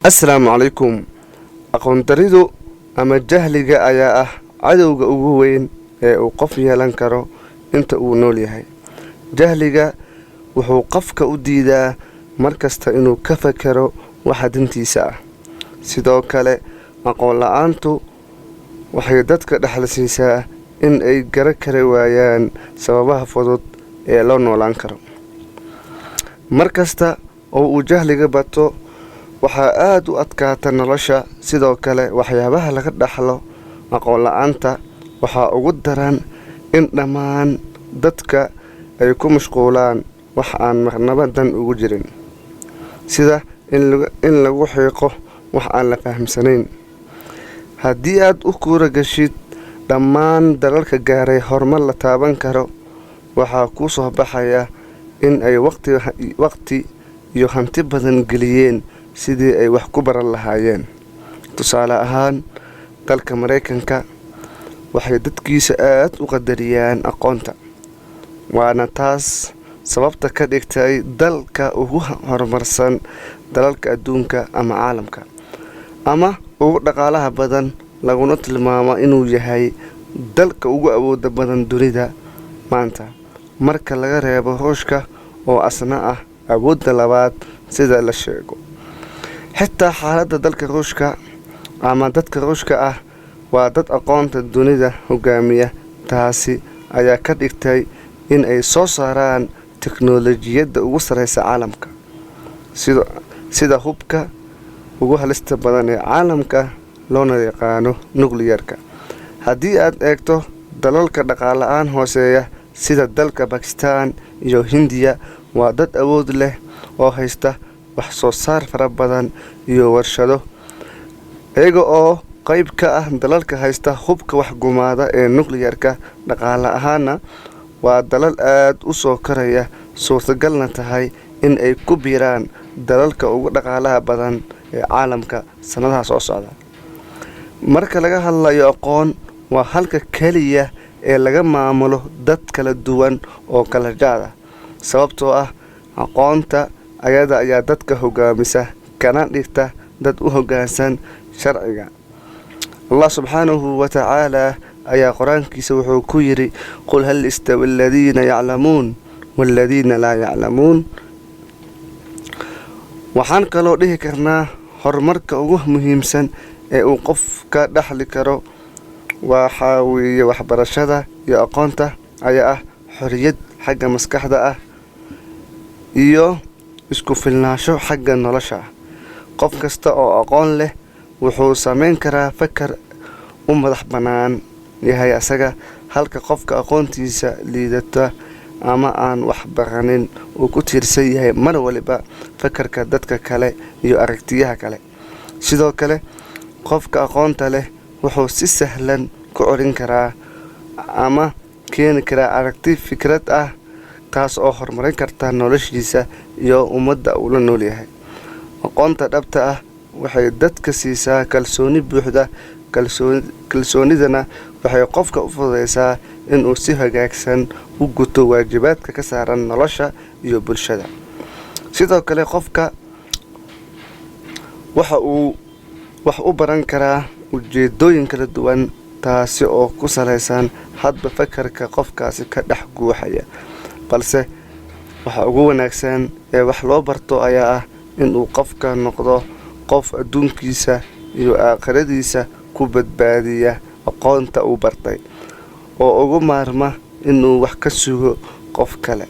Assalaamu calaykum. Aqoon daridu ama jahliga ayaa ah cadowga ugu weyn ee uu qof yeelan karo inta uu nool yahay. Jahliga wuxuu qofka u diidaa mar kasta inuu ka fekero waxa dantiisa ah. Sidoo kale, aqoon la-aantu waxay dadka dhexal siisaa in ay garan kari waayaan sababaha fudud ee loo noolaan karo. Mar kasta oo uu jahliga bato, waxaa aada u adkaata nolosha. Sidoo kale, waxyaabaha laga dhaxlo aqoon la-aanta waxaa ugu daran in dhammaan dadka ay ku mashquulaan wax aan marnaba dan ugu jirin, sida in lagu xiiqo wax aan la fahamsanayn. Haddii aad u kuura gashid dhammaan dalalka gaaray horumar la taaban karo, waxaa kuu soo baxaya in ay waqti iyo hanti badan geliyeen sidii ay wax ku baran lahaayeen. Tusaale ahaan, dalka Maraykanka waxay dadkiisa aada u qadariyaan aqoonta, waana taas sababta ka dhigtay dalka ugu horumarsan dalalka adduunka ama caalamka, ama ugu dhaqaalaha badan, laguna tilmaamo inuu yahay dalka ugu awooda badan dunida maanta, marka laga reebo Ruushka oo asna ah awoodda labaad sida la sheego. Xitaa xaaladda dalka Ruushka ama dadka Ruushka ah waa dad aqoonta dunida hogaamiya. Taasi ayaa ka dhigtay in ay soo saaraan teknolojiyadda ugu sareysa caalamka, sida hubka ugu halista badan ee caalamka loona yaqaano nuclearka. Haddii aad eegto dalalka dhaqaale-aan hooseeya sida dalka Bakistan iyo Hindiya, waa dad awood leh oo haysta wax soo saar fara badan iyo warshado, iyaga oo qayb ka ah dalalka haysta hubka waxgumaada ee nuclearka. Dhaqaale ahaana waa dalal aada u soo koraya, suurtagalna tahay in ay ku biiraan dalalka ugu dhaqaalaha badan ee caalamka sannadaha soo socda. Marka laga hadlayo aqoon, waa halka keliya ee laga maamulo dad kala duwan oo kala jaad ah, sababtoo ah aqoonta ayada ayaa dadka hogaamisa kana dhigta dad u hoggaansan sharciga. Allah subxaanahu wa tacaala ayaa Qur-aankiisa wuxuu ku yidhi: "Qul hal yastawi aladiina yaclamuun waaladiina laa yaclamuun." Waxaan kaloo dhihi karnaa horumarka ugu muhiimsan ee uu qof ka dhaxli karo waxaa weeye waxbarashada iyo aqoonta ayaa ah xoriyad xagga maskaxda ah iyo isku filnaansho xagga nolosha ah. Qof kasta oo aqoon leh wuxuu sameyn karaa fakar u madax bannaan yahay asaga, halka qofka aqoontiisa liidata ama aan wax baranin uu ku tiirsan yahay mar waliba fakarka dadka kale iyo aragtiyaha kale. Sidoo kale, qofka aqoonta leh wuxuu si sahlan ku corin karaa ama keeni karaa aragti fikrad ah, taas oo horumarin karta noloshiisa iyo ummadda uu la nool yahay. Aqoonta dhabta ah waxay dadka siisaa kalsooni buuxda. Kalsoonidana waxay qofka u fududeysaa inuu si hagaagsan u guto waajibaadka ka saaran nolosha iyo bulshada. Sidoo kale, qofka waxa uu wax u baran karaa ujeedooyin kala duwan, taasi oo ku salaysan hadba fakarka qofkaasi ka dhex guuxaya. Balse waxa ugu wanaagsan ee wax loo barto ayaa ah inuu qofka noqdo qof adduunkiisa iyo aakhiradiisa ku badbaadiya aqoonta uu bartay, oo ugu maarma inuu wax ka sugo qof kale.